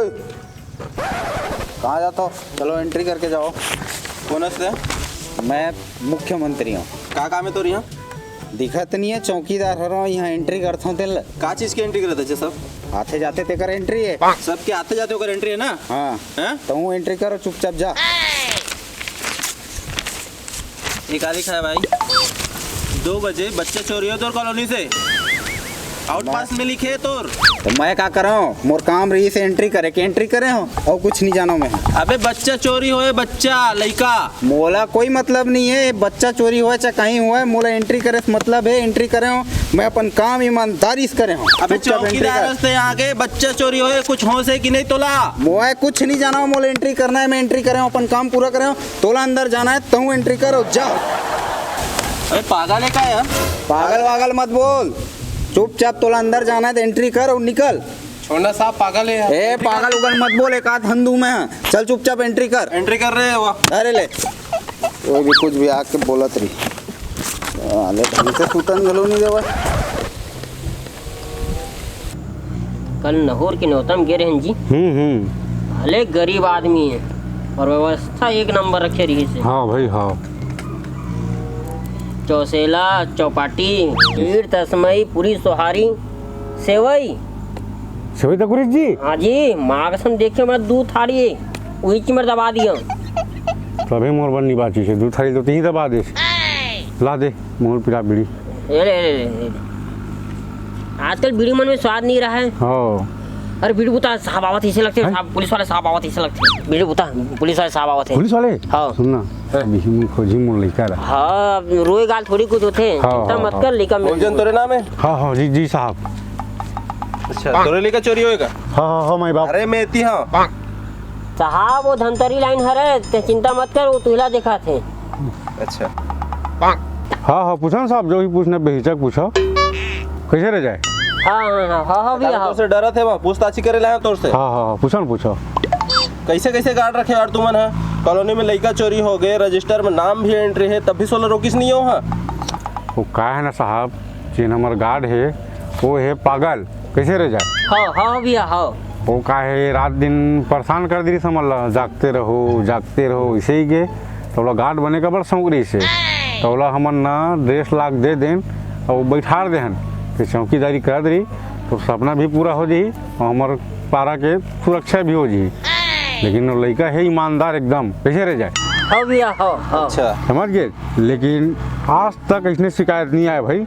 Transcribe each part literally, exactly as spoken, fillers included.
कहाँ जाता हो? चलो, एंट्री करके जाओ। कौन हस ते? मैं मुख्यमंत्री हूँ। का काम है तोर यहाँ? दिखत नहीं है, चौकीदार हरो, यहाँ एंट्री करता हूँ तेल। का चीज के एंट्री करत है सब? आते जाते तेकर एंट्री है। सबके आते जाते ओकर एंट्री है ना? हाँ। हैं? तो हूँ एंट्री करो, चुपचाप जा। ये का लिखा है भाई? दो बजे बच्चा चोरी हो तोर कॉलोनी से, आउट पास में लिखे है तोर। तो मैं का करूँ, मोर काम रही से एंट्री करे के एंट्री करे हो, और कुछ नहीं जानो मैं। अबे बच्चा चोरी होए, बच्चा, लइका। मोला कोई मतलब नहीं है, बच्चा चोरी होए चाहे कहीं होए, मोला एंट्री करे से मतलब है, एंट्री करे हो। मैं अपन काम ईमानदारी से करे हो। अबे चुपचाप एंट्री चौकीदार कर। हस ते यहाँ के, बच्चा चोरी होए, कुछ होश है कि नहीं तोला? मोए कुछ नहीं जाना हो, मोला एंट्री करना है, मैं एंट्री करे हो, अपन काम पूरा करे हो। तोला अंदर जाना है, तहूँ एंट्री कर और जा। अरे पागल है का यार? पागल वागल मत बोल, चुपचाप तोला अंदर जाना है तो एंट्री कर और निकल। छोड़ना साहब, पागल है यार। ए पागल उगल मत बोल, एक आध हंदू में है। चल चुपचाप एंट्री कर। एंट्री कर रहे हैं वो। अरे ले, कोई भी कुछ भी आके बोलत रही। अरे ढंग से सूतन घलो नहीं देवा। कल नहोर के नौतम गे रहन जी। हम्म हम्म। भले गरीब आदमी है, पर व्यवस्था एक नंबर रखे रही से। हाँ भाई हाँ। चौसेला, चौपाटी, खीर, तसमई, पूरी सोहारी, सेवई। सेवई तकुरी जी? हाँ जी, माँ कसम देखे मैं दू थारी उही चीज में दबा दिया। तभी मोर बन्नी बाची से दू थारी तो तीन दबा दे। ला दे मोर पिला बीड़ी। ए ले, ले, ले, ले। आजकल बीड़ी मन में स्वाद नहीं रहा है। हाँ। अरे बीड़ी बुता साहब आवत ऐसे लगते हैं, हैं? साहब पुलिस वाले साहब आवत ऐसे लगते हैं। बीड़ी बुता पुलिस वाले साहब आवत है। पुलिस वाले? हाँ। सुन ना, हाँ। अभी हम खोजी मोर लइका ला। हाँ, अब रोए गाल थोड़ी कुछ होते हैं। हाँ, चिंता हाँ, मत हाँ। कर, लइका मिल कौन जन तोरे नाम है? हाँ हाँ जी जी साहब। अच्छा, तोरे लइका चोरी होएगा? हाँ हाँ हाँ माई बाप। अरे मैं एती हाँ। साहब वो धमतरी लाइन हरे, ते चिंता मत कर, वो तुहिला देखा थे। अच्छा। हाँ हाँ पूछा ना साहब, जो भी पूछना बेहिचक पूछा। कैसे रह जाए? हाँ हाँ हाँ हाँ हाँ भैया हाँ। तोर से डरत है वहाँ, पूछताछी करे ला है तोर से। हाँ हाँ हाँ पूछा ना पूछा। कैसे कैसे गार्ड रखे यार तुमन ह? कॉलोनी में लइका चोरी हो गए, रजिस्टर में नाम भी एंट्री है, तब भी सोला रोकिस नहीं हो हाँ? वो का है ना साहब, जेन हमर गार्ड है वो है पागल, कैसे रह जाए? हाँ हाँ भैया हाँ। वो का है रात दिन परेशान कर दिस हमन ला, जागते रहो जागते रहो, इसे ही के तो ओला गार्ड बने का बड़ शौक रहिस हे। तो ओला हमन न डेढ़ लाख दे देन अउ बैठार देहन कि चौकीदारी कर दे रही तो सपना भी पूरा हो जाही अउ हमर पारा के सुरक्षा भी हो जाही। लेकिन वो लइका है ईमानदार एकदम, कैसे रह जाए? हाँ भैया, हाँ, हाँ। अच्छा। समझ गए? लेकिन आज तक इसने शिकायत नहीं आया भाई,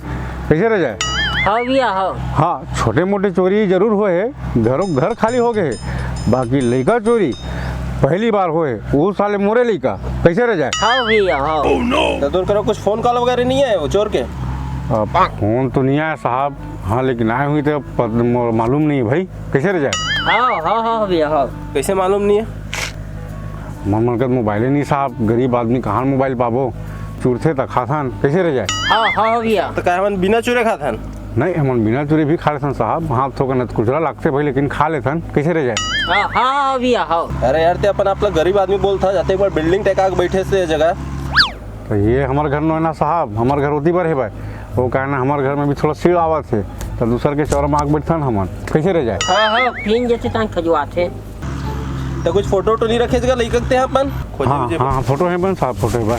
कैसे रह जाए? हाँ भैया, हाँ। हाँ, छोटे मोटे चोरी जरूर हुए है, घरों घर खाली हो गए है, बाकी लइका चोरी पहली बार होए, वो साले मोरे लइका, कैसे रह जाए? हाँ भैया, हाँ। तो तोर करा कुछ फोन कॉल वगैरह नहीं आया वो चोर के? अब फोन तो नहीं आया साहब, हाँ, लेकिन आए हुई तो पत-, मो-, मालूम नहीं है भाई, कैसे रह जाए? हाँ, हाँ, हाँ भैया, हाँ। कैसे मालूम नहीं है? मन मन कर मोबाइल ही नहीं साहब, गरीब आदमी कहाँ मोबाइल पाबो, चुरथे त खाथन, कैसे रह जाए? हाँ, हाँ, हाँ भैया। तो का हमन बिना चुरे खाथन? नहीं, हमन बिना चुरे भी खा लेथन साहब, हाथ थोकन कुचला लागथे भाई, लेकिन खा लेथन, कैसे रह जाए? हाँ, हाँ, हाँ भैया, हाँ। अरे यार, ते अपन आप ला गरीब आदमी बोलथा, जाते एक बार बिल्डिंग टेका के बैठे से ये जगह। तो ये हमारे घर में है ना साहब, हमारे घर होती बार है भाई, वो कहना हमारे घर में भी थोड़ा सीढ़ आवत है, तो दूसर के चौरा में आग बैठथन हमन, कैसे रह जाए? हाँ, हाँ, फिन जैसे तान खजुआत है। तो कुछ फोटो वोटो नहीं रखे जगह लइका के ते अपन? खोजे हाँ, वोजे हाँ, हाँ, फोटो है बन साहब, फोटो है बा।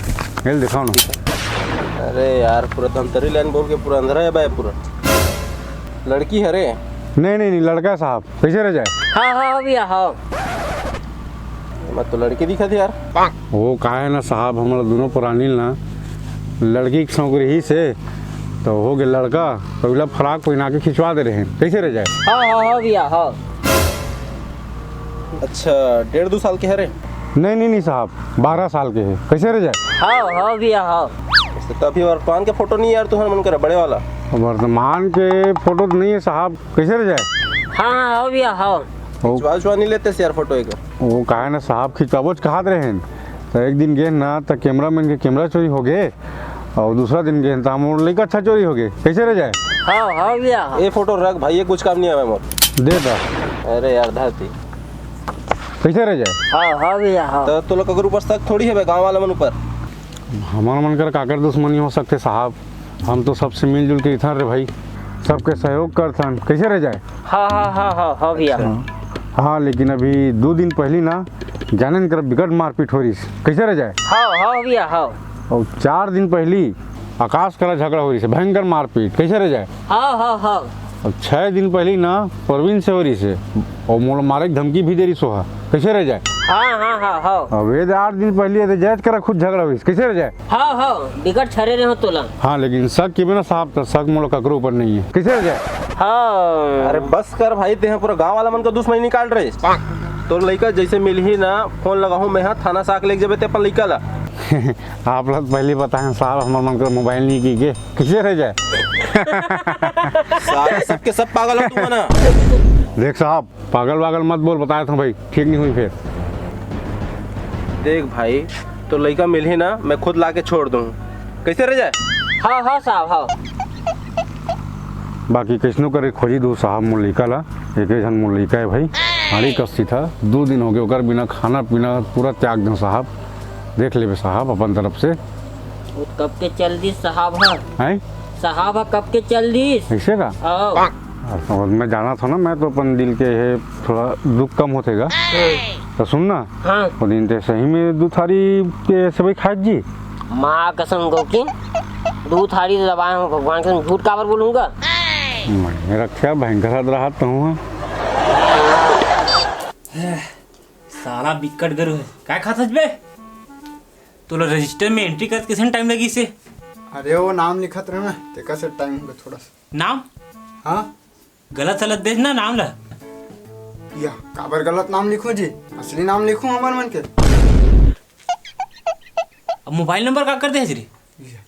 ये दिखाओ ना। अरे यार, पूरा धमतरी लाइन बोल के पूरा अंधरा है भाई पूरा। लड़की हरे? नहीं, नहीं, नहीं, लड़का है साहब, कैसे रह जाए? हाँ, हाँ, हाँ भैया, हाँ। मैं तो लड़की दिखा थी यार। वो का है ना साहब, हमारा दोनों प्राणी ना लड़की के शौक रही से, तो हो गए लड़का, तो ओला फ्रॉक पहना के खिंचवा दे रहे हैं, कैसे रह जाए? हाँ, हाँ, हाँ भैया, हाँ। अच्छा, डेढ़ दो साल के हरे? नहीं, नहीं, नहीं साहब, बारह साल के है, कैसे रह जाए? हाँ, हाँ भैया, हाँ। तो अभी वर्तमान के फोटो नहीं यार, तुहर मन करे बड़े वाला? वर्तमान के फोटो तो नहीं है साहब, कैसे रह जाए? हाँ, हाँ, हाँ भैया, हाँ। वो खिंचवा उचवा नहीं लेते से यार फोटो एक? वो का है ना साहब, खिंचवाबोच कहत रहे हैं, तो एक दिन गेन ना, तो कैमरा मैन के कैमरा चोरी हो गए, और दूसरा दिन गेन, तो हमर लइका अच्छा चोरी हो गए, कैसे रह जाए? हाँ, हाँ भैया, हाँ। ये फोटो रख भाई, ये कुछ काम नहीं आवे मोर। दे दा। अरे यार, धरती। कैसे रह जाए? हाँ, हाँ भैया, हाँ। तो तोला ककर ऊपर शक थोड़ी है बे, गाँव वाला मन ऊपर। हमार मन कर काकर दुश्मनी हो सकते साहब, हम तो सबसे मिलजुल के इथन रे भाई, सबके सहयोग करथन, कैसे रह जाए? हाँ, हाँ, हाँ, हाँ, हाँ भैया। हाँ। हाँ, लेकिन अभी दू दिन पहिली ना, जाने न कर बिकट मारपीट हो रहिस। कइसे रह जाए? हव, हव भैया, हव। अउ चार दिन पहिली आकाश करा झगड़ा हो रहिस, भयंकर मारपीट। कइसे रह जाए? हव, हव, हव। अउ छह दिन पहिली ना, प्रवीण से हो रहिस, अउ मोला मारे के धमकी भी दे रहिस ओहा। कइसे रह जाए? हाँ, हाँ, हाँ, हव। अब ये आठ दिन पहिली ये जैत करा खुद झगड़ा हो रहिस। कइसे रह जाए? हव, हव, बिकट छरे रहे हो तोला। हाँ, लेकिन शक के बिना साहब, त शक मोला ककरो ऊपर नहीं है। कइसे रह जाए? हव। अरे बस कर भाई, तेहा पूरा गांव वाला मन का दुश्मनी निकाल रहे। तोर लइका जइसे मिलही ना, फोन लगाहूं मैं, हाँ, थाना साक लेके जबे ते अपन लइका ला। आप लोग पहले बताएं साहब, हमर मन का मोबाइल नहीं की के, कइसे रह जाए? सारे सबके सब पागल हो तुम ना। देख साहब, पागल वागल मत बोल, बताया था भाई, ठीक नहीं हुई फिर। देख भाई, तो लइका मिलही ना, मैं खुद ला के छोड़ दूँ। कइसे रह जाए? हाँ, हाँ साहब, हाँ। बाकी कइसनो करे खोजी दो साहब मोर लइका ला। एक झन मोर लइका है भाई, हाड़ी कस्ती था, दो दिन हो गए ओकर बिना खाना पीना पूरा त्याग दो साहब। देख लेबे साहब अपन तरफ से। वो कब के चल दी साहब है? हैं? साहब है कब के चल दी? ऐसे का? आओ। और मैं जाना था ना, मैं तो अपन दिल के है, थोड़ा दुख कम होते गा। तो सुन ना, हाँ। वो दिन ते सही में दू थारी के सेवई खाए जी। माँ कसम गोकी, दू थारी तो दबाए हो भगवान कसम, झूठ काबर बोलूंगा? मैं रखा भयंकर हद रहा तो हूँ। साला बिक्कट गरु है, काय खात हस बे? तोला रजिस्टर में एंट्री करत किसन टाइम लगी से? अरे वो नाम लिखत रहे ना, तेकर से टाइम हो गया थोड़ा सा। नाम? हाँ। गलत सलत देस ना नाम ला। या, काबर गलत नाम लिखो जी? असली नाम लिखो हमर मन के। अब मोबाइल नंबर का कर दे हजरी? या,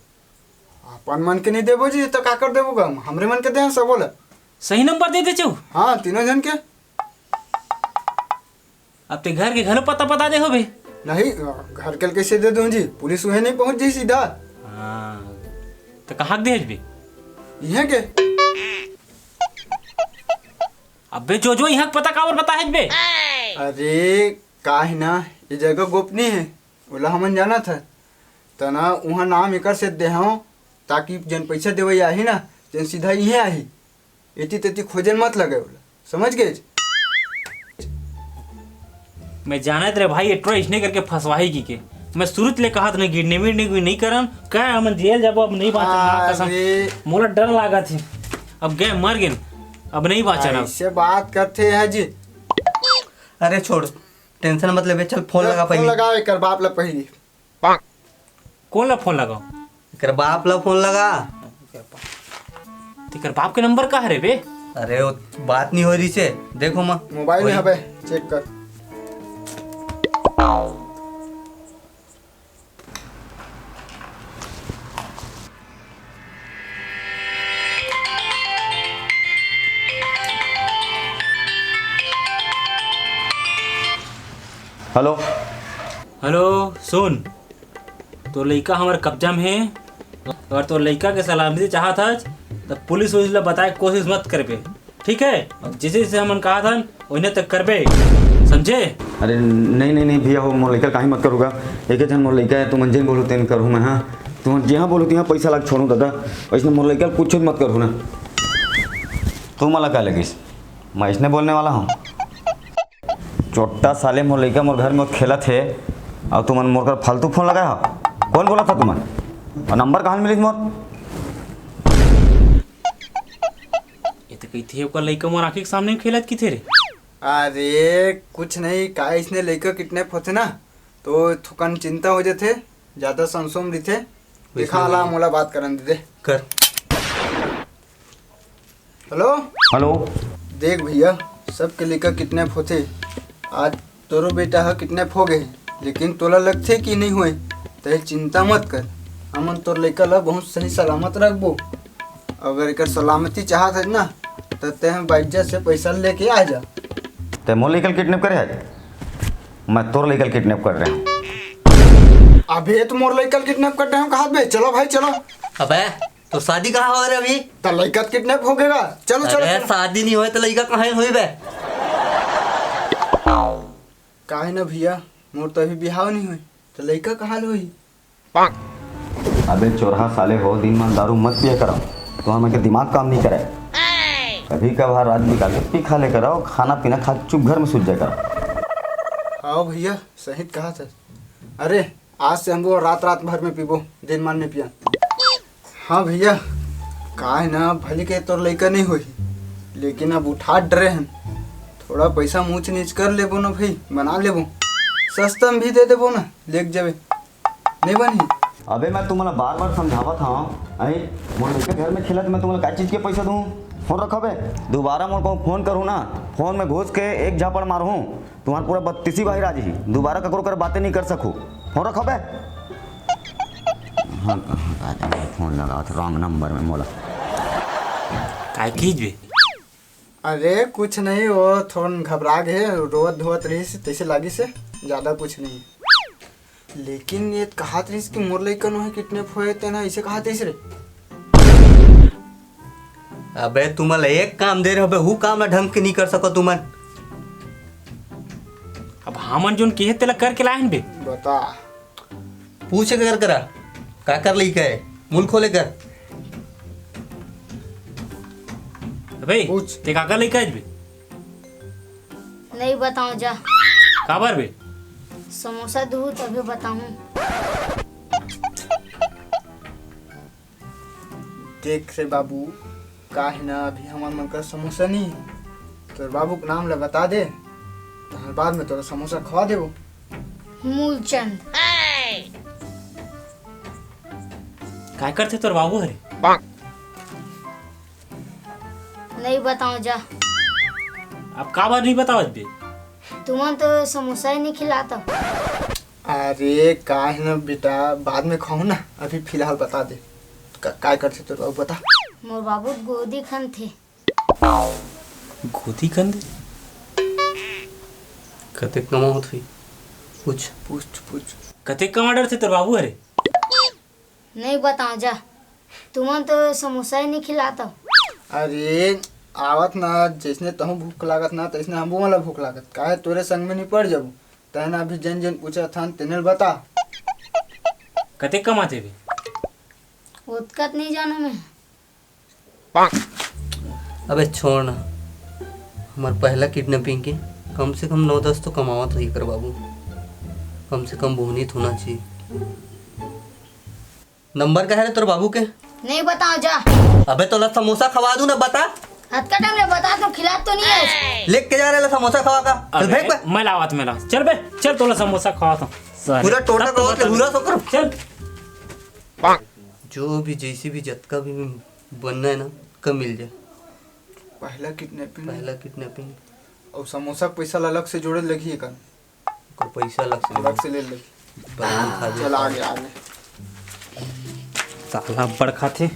अपन मन के नहीं देबो जी, तो का कर देबो गा? हमरे मन के दे सबो ला। सही नंबर दे दे चौ। हाँ, तीनों जन के। अब ते घर के घलो पता बता दे होबे। नहीं, घर के कैसे दे दूं जी? पुलिस उहे नहीं पहुंच जाई सीधा। हाँ, तो कहाँ के दे हजबे? इहे के। अबे जो जो यहाँ के पता काबर बता हजबे? अरे, का है ना, ये जगह गोपनीय है, ओला हमन जानत है। तना उहाँ नाम एकर से देहव, ताकि जन पैसा देवे आही ना, जन सीधा इहे आही। एती तेती खोजन मत लगे ओला, समझ गए? मैं जानत रहे भाई, एटरो इसने करके फंसवाही की के। मैं शुरू ले कहत नहीं, किडनैपिंग नहीं, नहीं करन, कहे हमन जेल जाबो, अब नहीं बाँचन, माँ कसम। अरे। मोला डर लागत है, अब गए मर गए, अब नहीं बाँचन अब। ऐसे बात करते हैं जी। अरे छोड़, टेंशन मत लेबे, चल फोन लगा फोन पहले। लगाओ एकर बाप ला पहली। कौन ला फोन लगाओ? एकर बाप ला फोन लगा। तेकर बाप के नंबर का हरे बे? अरे वो बात नहीं हो रही से, देखो माँ। मोबाइल में वही। हबे, चेक कर। हेलो। हेलो, सुन, तोर लइका हमर कब्जा में हे। अगर तोर लइका के सलामती चाहत हस, त पुलिस उलिस ला बताए के कोशिश मत करबे, ठीक है? अब जैसे जैसे हमन कहा था, उन्हें तक करबे, समझे? अरे नहीं, नहीं, नहीं भैया हो, मोर लइका काहे मत करूँगा। एक झन मोर लइका है, तुमन जेन बोलो तेन करूँ मैं, हाँ। तुमन जहाँ बोलो तिहाँ पैसा लाग छोड़ूँ दादा। ऐसने मोर लइका कुछ मत करूँ ना। तू मला का लगिस? मैं इसने बोलने वाला हूँ। चोट्टा साले, मोर लइका मोर घर में खेलत हे, अउ तुमन मोर कर फालतू फोन लगाए हो। कौन बोला था तुमन? और नंबर कहाँ मिलिस मोर? ये तो कही थे, ओकर लइका मोर आँखी के सामने में खेलत की थे रे। अरे कुछ नहीं, का इसने लइका किडनैप होथे ना, तो थोकन चिंता हो जाथे, ज्यादा संसोम रहिथे। देखा ला, मोला बात करन दे दे। कर। हेलो। हेलो। देख भैया, सबके लइका किडनैप होथे। आज तोरो बेटा ह किडनैप हो गए, लेकिन तोला लगथे कि नहीं होए, ते चिंता मत कर। हमन तोर लइका ला बहुत सही सलामत रखबो। अगर एकर सलामती चाहत है ना, त ते बाइज्जत से पैसा लेके आ जा। ते मोर लइका ल किडनैप करे है? मैं तोर लइका ल किडनैप कर रहे हूँ। अबे तो मोर लइका ल किडनैप कर रहे हूँ कहा बे? चलो भाई चलो। अबे तो शादी कहाँ हो रही अभी? त लइका त किडनैप हो गएगा। चलो, चलो, अरे, चलो। शादी नहीं होए त लइका कहाँ होई बे? काहे ना भैया, मोर तो अभी बिहाव नहीं होए, त लइका कहाँ ले होई? अबे चोरहा साले हो, दिन मान दारू मत पिया करो, तुम्हारा मन के दिमाग काम नहीं करे। कभी कभार रात बिकाले पी खा लेकर आओ, खाना पीना खा के चुप घर में सूत जाकर। हाँ भैया, सही कहा था। अरे, आज से हम वो रात रात भर में पीबो, दिन मान में पिया। हाँ भैया, का है ना, भले के तोर लइका नहीं होही, लेकिन अब उठा डरे हन। थोड़ा पैसा ऊंच नीच कर लेबो ना भाई, बना लेबो, सस्ता में भी दे देबो ना, लेके जाबे, नहीं बनही। अबे, मैं तुम्हाला बार बार समझावत हूँ, अरे, मोर लइका घर में खेलत, मैं तुम्हाला का चीज के पैसा दूँ? फोन रखबे। दोबारा मोर को फोन करूँ ना, फोन में घुस के एक झापड़ मारूँ, तुम्हार पूरा बत्तीसी बाहिर आ जाही। दोबारा ककरो कर बातें नहीं कर सकू। फोन रखबे। हाँ, कहाँ का आदमी फोन लगावत, रॉन्ग नंबर में मोला। काय कीज बे? अरे कुछ नहीं, वो थोड़ा घबरा गए, रोवत धोवत रही से, तैसे लागी से, ज्यादा कुछ नहीं। लेकिन ये कहात रहीस कि मोर लइका नो है किडनैप होए, तेना इसे कहात रहीस रे। अबे तुमन ला एक काम दे रहे हो बे, हु काम ला ढंग के नहीं कर सको तुमन। अब हमन जोन किहे तेला करके लाए हन बे। बता। पूछ कर करा, काकर लइका है, मुल खोले कर। अबे पूछ। ते काकर लइका है बे? नहीं बताऊं जा। काबर बे? समोसा दूहू तभी बताऊं। देख रे बाबू, का है ना, अभी हमर मन कर समोसा नहीं है। तोर बाबू के नाम ला बता दे, तहर बाद में तोला समोसा खवा देबो। मूलचंद। काय करथे तोर बाबू हरे? नहीं बताऊं जा। अब काबर नहीं बतावत बे? तुमन तो समोसा ही नहीं खिलाता। अरे का है ना बेटा, बाद में खाऊं ना, अभी फिलहाल बता दे। का, काय करथे तोर बाबू, बता। मोर बाबू गोदी खनथे। गोदी खनथे? कतेक कमावत होही? पूछ। पूछ, पूछ। कतेक कमा डरथे तोर बाबू हरे? नहीं बताऊं जा, तुमन तो समोसा ही नहीं खिलाता। अरे आवत ना, जैसने तहूं भूख लागत ना, तैसने हमू मन ला भूख लागत। काहे तोरे संग में नहीं पड़ जाबू? तैं ना अभी जेन जेन पूछत हन, तेने ल बता। कतेक कमाथे बे? ओतकत नहीं जानू मैं। अबे छोड़ ना, हमार पहला किडनैपिंग के कम से कम नौ दस तो कमावत होही कर बाबू, कम से कम बोहनी तो होना चाहिए। नंबर का है रे तोर बाबू के? नहीं बताओ जा। अबे तोला समोसा खवा दूं ना, बता। हतका टाइम ले बता तो खिला तो नहीं है। लेके जा रे ला समोसा खवा का। चल अबे, फेंक बे। मैं लावत, मैं लावत। चल बे, चल तोला समोसा खवाता हूँ। सारे। पूरा टोटा तब तो गाँव के बता। हुरा सोकर। चल। जो भी, जैसे भी, जतका भी बनना है ना, कब मिल जाए। पहला किडनैपिंग। पहला किडनैपिंग। और समोसा के पैसा ला अलग से जोड़े लगही एकर। ओकर पैसा अलग से अलग से ले लगही। परान खा दे। चल, आगे, आगे। साला बड़ खाथे।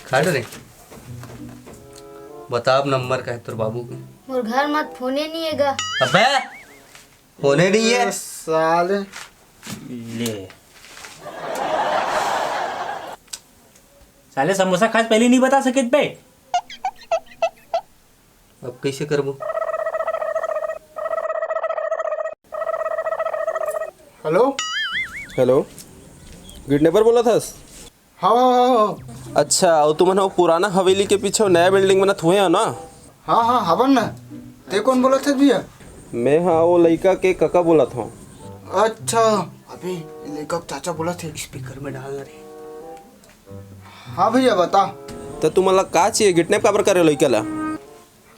खा रे। बता, अब नंबर का है तोर बाबू के? मोर घर मत फोने नहीं है गा। अबे! होने नहीं है। ए, साले। ले। साले समोसा खास पहले नहीं बता सके बे। अब कैसे करबो? हेलो। हेलो, किडनैपर बोलत हस? हाँ, हाँ, हाँ, हाँ। अच्छा, अउ तुमन ह पुराना हवेली के पीछे नया बिल्डिंग बनत हुए हो ना? हाँ, हाँ, हवन ना। ते कौन बोलत हस भैया? मैं हाँ, वो लइका के कका बोलत हूँ। अच्छा, अबे, लइका के चाचा बोलत हे। स्पीकर में डाल ना रे। हाँ भैया, बता। त तुमन ला का चाहिए? किडनैप काबर करे हो लइका ला?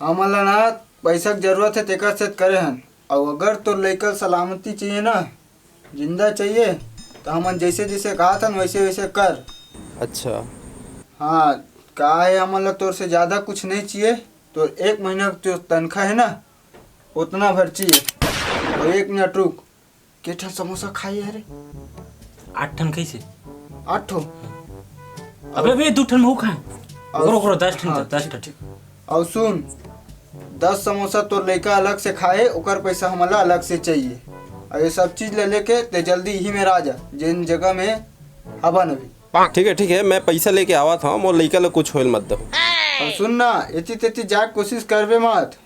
हमन ला ना पैसा के जरूरत है, तेकर से करे हन। अउ अगर तोर लइका सलामती चाहिए ना, जिंदा चाहिए, त हमन जैसे जैसे कहा था ना, वैसे वैसे कर। अच्छा। हाँ, का है, हमन ला तोर से ज्यादा कुछ नहीं चाहिए। तोर एक महीना के जो तनखा है ना, उतना भर चाहिए। और एक मिनट रुक, के ठन समोसा खाई है रे? आठ ठन कैसे? आठ ठो? अबे, अबे, दू ठन में हु खाए। अउ ओकरो, ओकरो, दस ठन, हाँ, दस ठीक, ठन। ठीक। अउ सुन, दस समोसा तोर लइका अलग से खाए, ओकर पैसा हमन ला अलग से चाहिए। अउ ये सब चीज ले लेके ते जल्दी इही में आ जा, जेन जगह में हवन अभी। ठीक है, ठीक है, मैं पैसा लेके आवत हूँ, मोर लइका ला कुछ होइल मत दो। अउ सुन ना, एती तेती जाए के कोशिश करबे मत,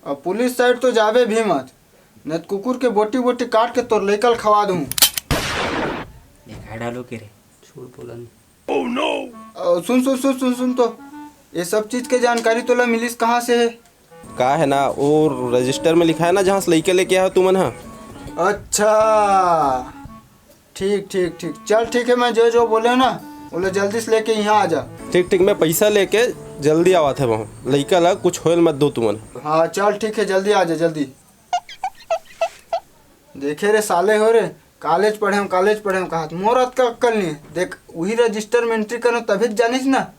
अउ पुलिस साइड तो जाबे भी मत, नहीं तो कुकुर के बोटी बोटी काट के तोर लइका ला खवा दूँ। दिखाई डालो के रे। छोड़ बोला नहीं। अउ सुन, सुन, सुन, सुन, सुन तो। ये सब चीज के जानकारी तोला मिलिस कहाँ से हे? का हे ना, वो रजिस्टर में लिखाय ना, जहाँ से लइका लेके आय हो तुमन ह। अच्छा, ठीक ठीक ठीक, चल ठीक हे, मैं जो जो बोले हो ना, ओला जल्दी से लेके यहाँ आ जा। ठीक ठीक, मैं पैसा लेके जल्दी आवत हे वहाँ। लइका ला कुछ होय ल मत दो तुमन। हाँ चल ठीक हे, जल्दी आ जा, जल्दी। देखे रे साले हो रे, कॉलेज पढ़े हूँ, कॉलेज पढ़े हूँ कहत, मोर अतका अक्कल नहीं है। देख, वही रजिस्टर में एंट्री करो तभी तो जानिस ना।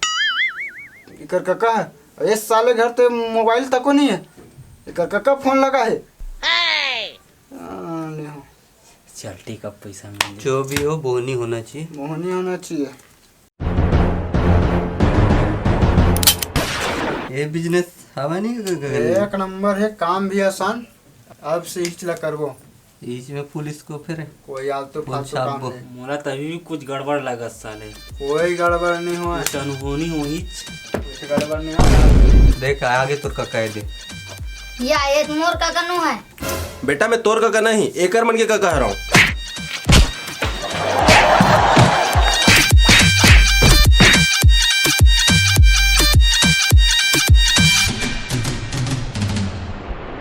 एकर कका है, ए साले घर ते मोबाइल तको नहीं है। एकर कका फोन लगा है। आ, ले हो। चल ठीक, अब पैसा मिल जाए। जो भी हो, बोहनी होना चाहिए। मोहनी होना चाहिए। ये बिजनेस हवा नहीं ग-, ग-, ग-, एक नंबर है, काम भी आसान। अब से इच ला करबो। इच में पुलिस को फिर कोई आलतू फोन फालतू काम छापबो। नहीं। मोला तभी भी कुछ गड़बड़ लगत साले। कोई गड़बड़ नहीं हो। कुछ अनहोनी होही। कुछ गड़बड़ नहीं हो। देख, आगे तोर कका दे। या, ये मोर कका नो है। बेटा, मैं तोर कका नहीं, एकर मन के कका हरौं।